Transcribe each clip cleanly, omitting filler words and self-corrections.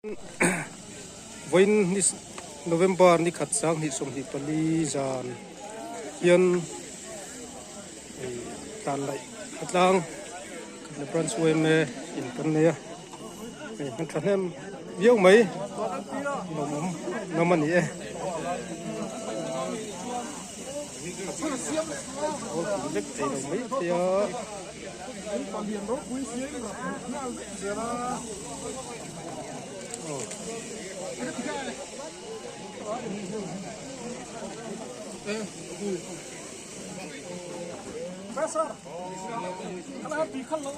Vawiin ni November ni khat sanghnih 24 zan hian tlan laih a tlang khat branch yma in kan nei a hei hman tha hnem viau mai lawmawm ngam a ni e. Aw tih vek thei lo mai thei a.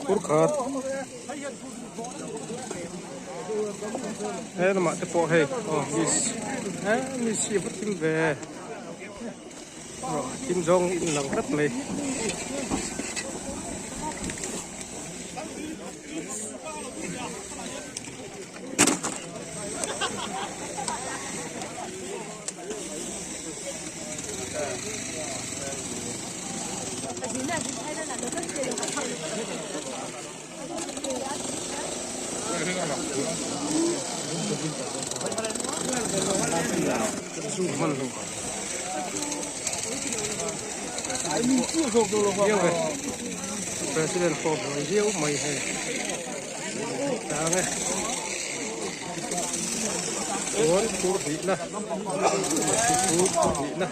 Phur khat he lamah te pawh hei aw miss he miss hi a va thim ve aw thim zawng in lang tlat mai. President pawh buai viau mai hei tang e chuan phur hnihna phur hnihna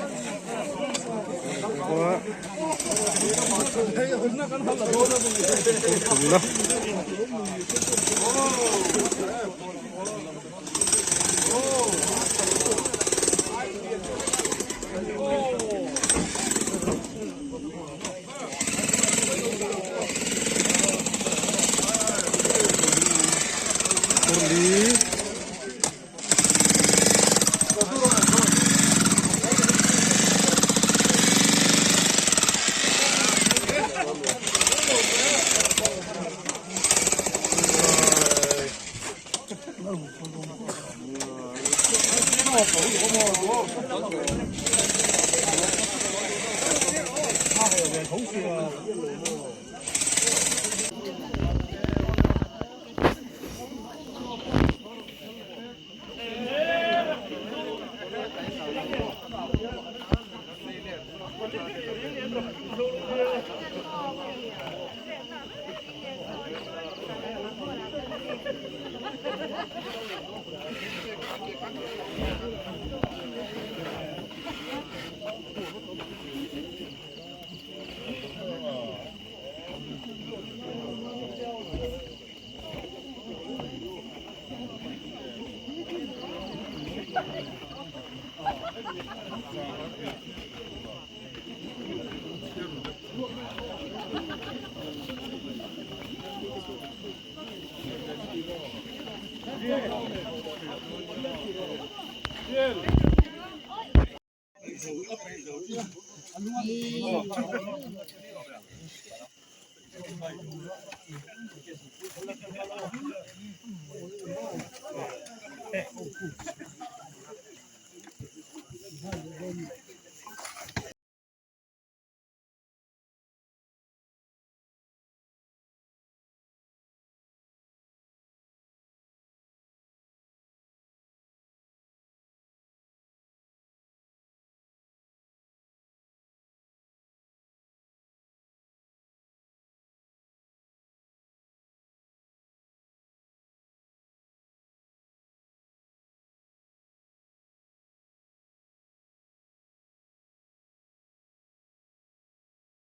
khua phur thumna.